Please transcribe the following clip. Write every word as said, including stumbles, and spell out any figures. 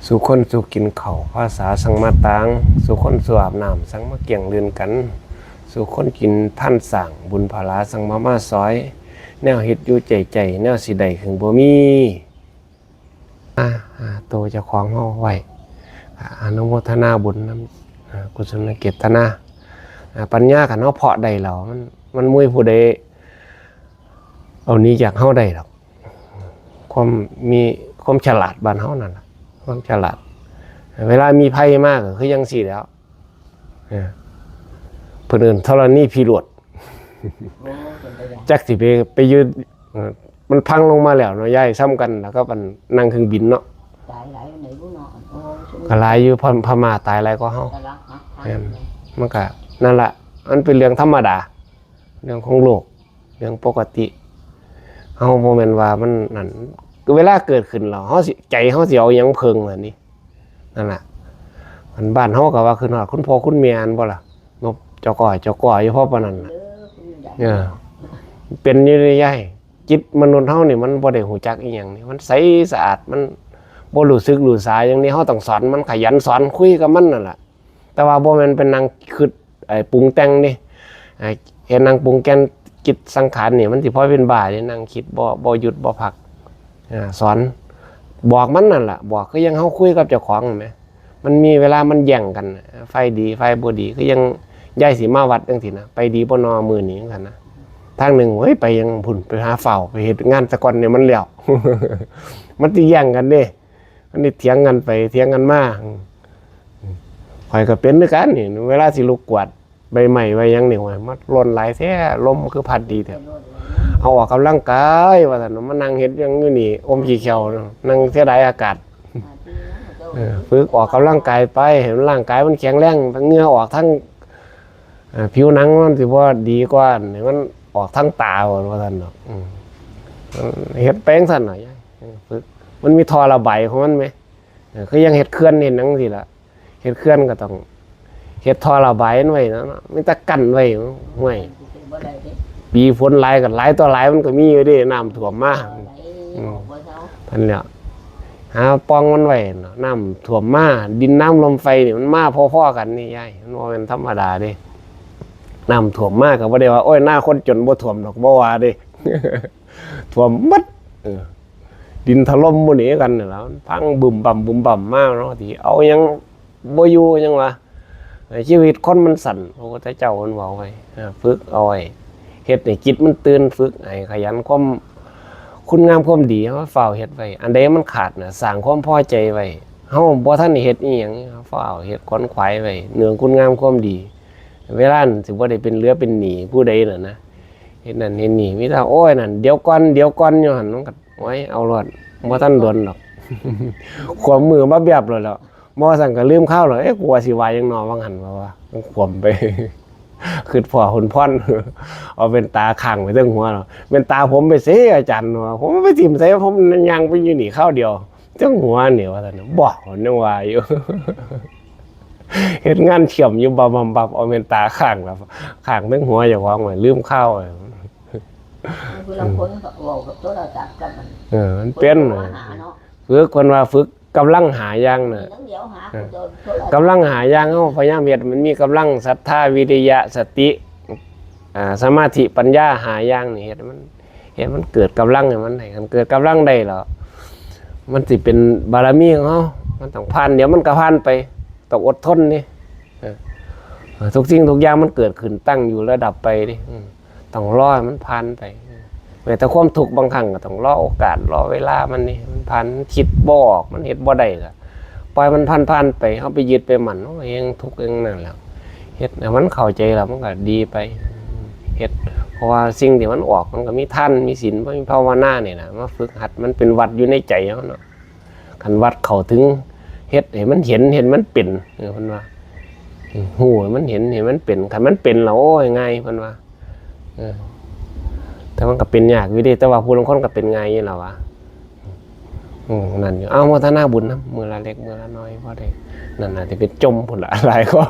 สู่คนสู่กินข้าว ภาษาสั่งมาต่าง สู่คนสู่อาบน้ำ สั่งมาเกี่ยงลื่นกัน สู่คนกินทานสร้าง บุญผลาสั่งมามาซอย แนวเฮ็ดอยู่ใจใจ แนวสิได้เพิ่งบ่มี อ่าอ่าโตเจ้าของเฮาไว้ อ่าอนุโมทนาบุญนำ อ่ากุศลเกตนา อ่าปัญญาคันเฮาเพาะได้แล้ว มัน มันบ่มีผู้ใดเอาหนีจากเฮาได้ดอก ความมีความฉลาดบ้านเฮานั่นล่ะ ความฉลาด เวลามีภัยมาก็คือจั่งซี้แหล้ว เออ เพิ่นเอิ้นธรณีพิโรธ โอ้ เป็นไปได้ จักสิไป ไปอยู่ เออ มันพังลงมาแล้วเนาะ ย้ายซ้ำกัน แล้วก็มันนั่งเครื่องบินเนาะ ตายหลายไหนบุเนาะ โอ้ ก็หลายอยู่ พ พม่าตายหลายกว่าเฮา ตะลักหักพัง แม่น มันก็นั่นล่ะ มันเป็นเรื่องธรรมดา เรื่องของโลก เรื่องปกติ เฮาบ่แม่นว่ามันนั่น เวลาเกิดขึ้นแล้ว เฮาสิ ใจเฮาสิเอาหยังเพิ่งล่ะนี่ นั่นล่ะ อันบ้านเฮาก็ว่าขึ้นฮอดคุณพ่อคุณแม่ อันบ่ล่ะ นบ เจ้าก้อย เจ้าก้อยอยู่พอปานนั้นน่ะ เด้อคุณยาย เออ เป็นอยู่เด้ยาย จิตมนุษย์เฮานี่มันบ่ได้ฮู้จักอีหยังนี่ มันใสสะอาด มันบ่รู้สึกรู้สาหยังนี่ เฮาต้องสอนมัน ขยันสอน คุยกับมันนั่นล่ะ แต่ว่าบ่แม่นไปนั่งคิด ไอ้ปรุงแต่งนี่ ไอ้เฮ็ดนั่งปรุงแต่งจิตสังขารนี่ มันสิพอเป็นบ้าเด้ นั่งคิดบ่ บ่หยุดบ่พัก อ่า สอน บอกมันนั่นล่ะ บอกคือยังเฮาคุยกับเจ้าของนั่นแหม มันมีเวลามันแย่งกันน่ะ ไฟดี ไฟบ่ดี คือยังยายสิมาวัดจั่งซี้นะ ไปดีบ่นอมื้อนี้จั่งซั้นนะ ทางหนึ่ง เฮ้ย ไปยังพุ้น ไปหาฟ้าว ไปเฮ็ดงานซะก่อนเนี่ยมันแล้ว มันสิแย่งกันเด้ มันสิเถียงกันไป เถียงกันมา อืม ข้อยก็เป็นคือกันนี่ เวลาสิลุกกวาดใบไม้ใบหยังนี่ โอ้ย มันหล่นหลายแท้ ลมคือพัดดีแท้ เอาออกกำลังกาย ว่าซั่น มานั่งเฮ็ดหยังอยู่นี่ อมขี้เขียว นั่งเสียดายอากาศ เออ ฝึกออกกำลังกายไป ให้มันร่างกายมันแข็งแรง เหงื่อออกทาง เอ่อ ผิวหนังมันสิบ่ดีกว่า ให้มันออกทางตา ว่าซั่นดอก อืม เฮ็ดไปจั่งซั้นน่ะ เออ ฝึก มันมีท่อระบายของมันแหม เออ คือยังเฮ็ดเขื่อนเฮ็ดหยังจั่งซี้ล่ะ เฮ็ดเขื่อนก็ต้องเฮ็ดท่อระบายมันไว้เนาะ มีแต่กั้นไว้ ห้วย ปีฝนหลายก็หลายต่อหลาย มันก็มีอยู่เด้ น้ำท่วมมา อืม นั่นแหละ หาป่องมันไว้เนาะ น้ำท่วมมา ดินน้ำลมไฟนี่มันมาพอๆกันนี่ยาย มันบ่แม่นธรรมดาเด้ น้ำท่วมมาก็บ่ได้ว่า โอ้ย นาคนจนบ่ท่วมดอก บ่ว่าเด้ ท่วมหมด เออ ดินถล่มหมู่นี้กันนี่ล่ะ มันพังบึ้มบั่มบึ้มบั่มมาเนาะ ที่เอาหยังบ่อยู่หยังวะ ชีวิตคนมันสั้น พระพุทธเจ้าเพิ่นเว้าไว้ เออ ฝึกเอาไว้ เฮ็ดให้จิตมันตื่น ฝึกให้ขยัน ความ คุณงามความดี เฮาฟ้าวเฮ็ดไว้ อันใดมันขาดน่ะ สร้างความพอใจไว้ เฮาบ่ทันได้เฮ็ดอีหยัง เฮาฟ้าวเฮ็ดขวนขวายไว้ เนื่องคุณงามความดี เวลานั้นสิบ่ได้เป็นเหลือเป็นหนี้ผู้ใดน่ะนะ เฮ็ดนั่นเฮ็ดนี่ มีแต่ โอ้ย นั่น เดี๋ยวก่อน เดี๋ยวก่อน อยู่หั่น มันก็ โอ้ย เอาโลด บ่ทันโดนดอก ขวมมือมาแบบโลดแล้ว บ่ซั้นก็ลืมคราวแล้ว เอ๊ะ กูว่าสิว่าหยังน้อ ว่าหั่น ว่า ว่า ขวมไป คิดพ้อหนพร เอาแว่นตาข้างไปเทิงหัวแล้ว แว่นตาผมไปไสอาจารย์ ว่า ผมไปถิ่มไส ผมย่างไปอยู่นี่คราวเดียว เทิงหัวนี่ ว่าซั่น บ่ ผมยังว่าอยู่ เฮ็ดงานเชื่อมอยู่บับบับบับ เอาแว่นตาข้างแล้ว ข้างเทิงหัวเจ้าของไว้ ลืมคราวไว้ คือลางคนก็เว้ากับโทรศัพท์กับมัน เออ มันเป็น คนโทรหาเนาะ ฝึก เพิ่นว่าฝึกกำลังห้าอย่างน่ะ มีทั้งเดียวหา เออ คนโทรศัพท์ กำลังห้าอย่าง เฮาพยายามเฮ็ด มันมีกำลังศรัทธา วิริยะ สติ อ่า สมาธิ ปัญญา ห้าอย่างนี่ เฮ็ดให้มัน เฮ็ดให้มันเกิดกำลังให้มันได้ คันเกิดกำลังได้แล้ว มันสิเป็นบารมีของเฮา มันต้องผ่าน เดี๋ยวมันก็ผ่านไป ต้องอดทนนี่ เออ ทุกสิ่งทุกอย่างมันเกิดขึ้นตั้งอยู่แล้วดับไปนี่ อืม ต้องรอให้มันผ่านไป แม้แต่ความทุกข์บางครั้งก็ต้องรอโอกาส รอเวลามันนี่ มันผ่าน มันคิดบ่ออก มันเฮ็ดบ่ได้ก็ปล่อยมันผ่านๆไป เฮาไปยึดไปมั่น โอ้ย แฮ่งทุกข์แฮ่งนั่นแหละ เฮ็ดให้มันเข้าใจแล้วมันก็ดีไป เฮ็ด เพราะว่าสิ่งที่มันออกมันก็มีทาน มีศีล มีภาวนานี่ล่ะ มาฝึกหัด มันเป็นวัดอยู่ในใจเฮาเนาะ คันวัดเข้าถึง เฮ็ดให้มันเห็น เห็นมันเป็น เออ เพิ่นว่า ฮู้ให้มันเห็น ให้มันเป็น คันมันเป็นแล้ว โอ้ย ง่าย เพิ่นว่า เออ แต่มันก็เป็นยากอยู่เด้ แต่ว่าผู้ลางคนก็เป็นง่ายอยู่แล้ววะ อืม นั่นอยู่ เอา โมทนาบุญนำ มื้อละเล็ก มื้อละน้อย พอได้ นั่นน่ะ สิเป็นจมพุ้นล่ะ หลายกว่า